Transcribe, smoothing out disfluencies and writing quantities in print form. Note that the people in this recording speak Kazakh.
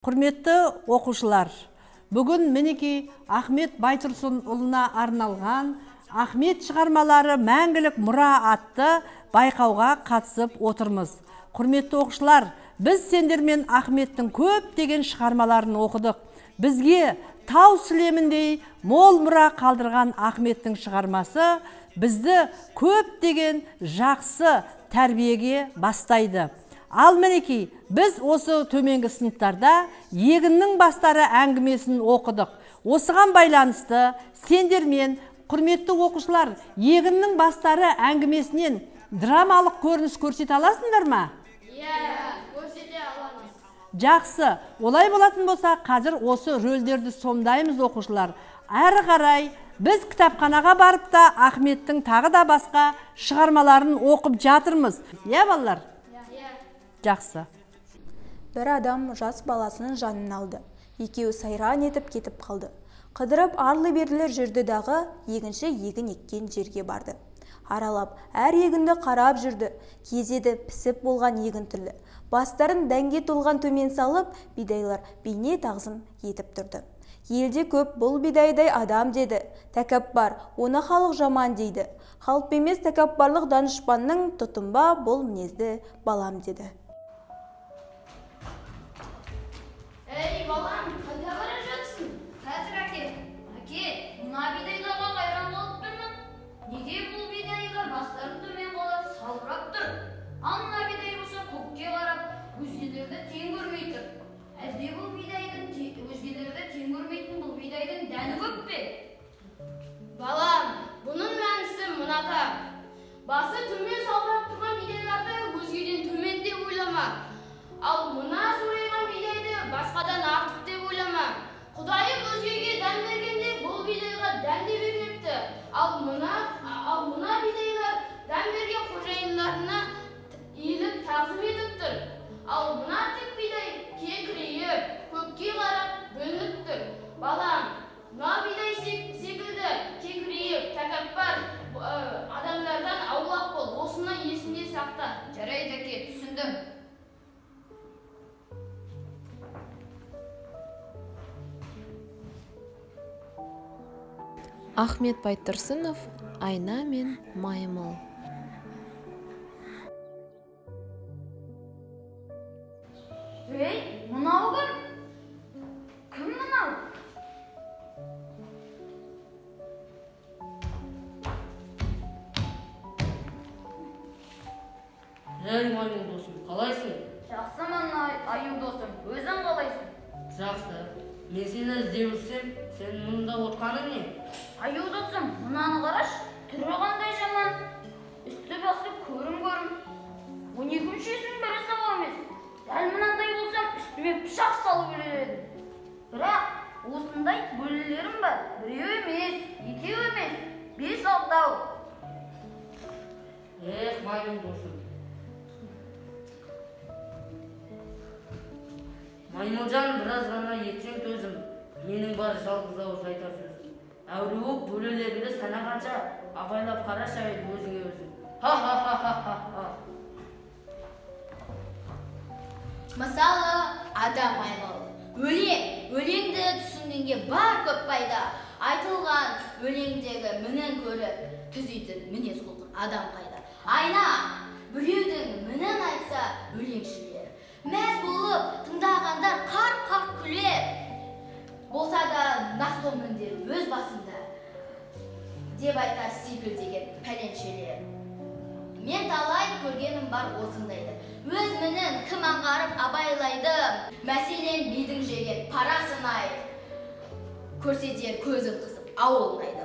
Құрметті оқушылар, бүгін мінекей Ахмет Байтұрсынұлына арналған Ахмет шығармалары мәңгілік мұра атты байқауға қатысып отырмыз. Құрметті оқушылар, біз сендермен Ахметтің көптеген шығармаларын оқыдық. Бізге тау сілеміндей мол мұра қалдырған Ахметтің шығармасы бізді көптеген жақсы тәрбиеге бастайды. Ал мінекей, біз осы төменгі сыныптарда егіннің бастары әңгімесін оқыдық. Осыған байланысты сендермен, құрметті оқушылар, егіннің бастары әңгімесінен драмалық көрініс көрсете аласыңдар ма? Иә, көрсете аламыз. Жақсы, олай болатын болса, қазір осы рөлдерді сомдаймыз оқушылар. Әрі қарай біз кітапханаға барып та Ахметтің тағы да басқа шығармаларын оқып жатырмыз. Иә, балалар? Жақсы. Бір адам жас баласының жанын алды. Екеуі сайран етіп кетіп қалды. Қыдырып арлы-берлі жүрді дағы, егінші егін еккен жерге барды. Аралап, әр егінді қарап жүрді. Кезеді пісіп болған егін түрлі. Бастарын дәнге толған төмен салып, бидайлар бейне тағзым етіп тұрды. Елде көп бұл бидайдай адам деді. Тәкаппар, оны халық жаман дейді. Қалып емес тәкаппарлық данышпанның тұтынба бұл мінезді балам деді. Ей, балам, қайда бара жатсың? Қазір әке. Әке, мына бидайларға қайран болып тұрмын. Неге бұл бидайлар бастарын төмен қалап салбырап тұр? Ал мына бидай болса көкке қарап, өзгелерді тең көрмей тұр. Әлде бұл бидайдың өзгелерді тең көрмейтін бұл бидайдың дәні көп пе? Балам, бұның мәнісі мынада. Басы төмен салбырап тұрған бидайларды өзгеден төмен деп ойлама. Ал мына сорайған бидайды басқадан артық деп ойлама. Құдайым өзгеге дән бергенде бұл бидайға дән де бермепті. Ал мына бидайлар дән берген қожайындарына иіліп тағзым етіп тұр. Ал мына тік бидай кекірейіп, көкке қарап бүлініп тұр. Балам, мына бидай секілді кекірейіп, тәкаппар адамдардан аулақ бол. Осыны есіңде сақта. Жарайды, әке, түсіндім. Ахмет Байтұрсынов, Айна мен маймыл. Ей, мынау кім? Кім мынау? Ей, маймыл досым, қалайсың? Жақсымын, аю досым, өзің қалайсың? Жақсы. Мен сені іздеп жүрсем, сен мұнда отқаның не? Аю досым, мынаны қарашы, түрі қандай жаман. Үсті-басы көрім-көрім. 12 мүшесінің бірі сау емес. Дәл мынандай болсам, үстіме пышақ салып өлер едім. Бірақ осындай бөлелерім бар. Біреу емес, екеу емес, 5-6. Эх, маймыл досым. Маймылжан, біраз ғана етсең төзім, менің бар жалғыз ауыз айтар сөзім. Әуре боп бөлелеріңді санағанша, абайлап қарашы әуелі өзіңе өзің. Ха-ха-ха-ха-ха. Мысалы, адам маймыл. Өлең, өлеңді түсінгенге бар көп пайда. Айтылған өлеңдегі мінін көріп, түзейтін мінез құлқын адам қайда. Айна, біреудің мінін айтса өлеңшілер. Мәз болып тыңдағандар қарқ-қарқ күлер. Болса да нақ сол міндер өз басында, деп айтар секілдеген пәленшелер. Мен талай көргенім бар осындайды. Өз мінін кім аңғарып абайлайды. Мәселен, бидің жеген парасын айт, көрсетер көзін қысып ауылнайды.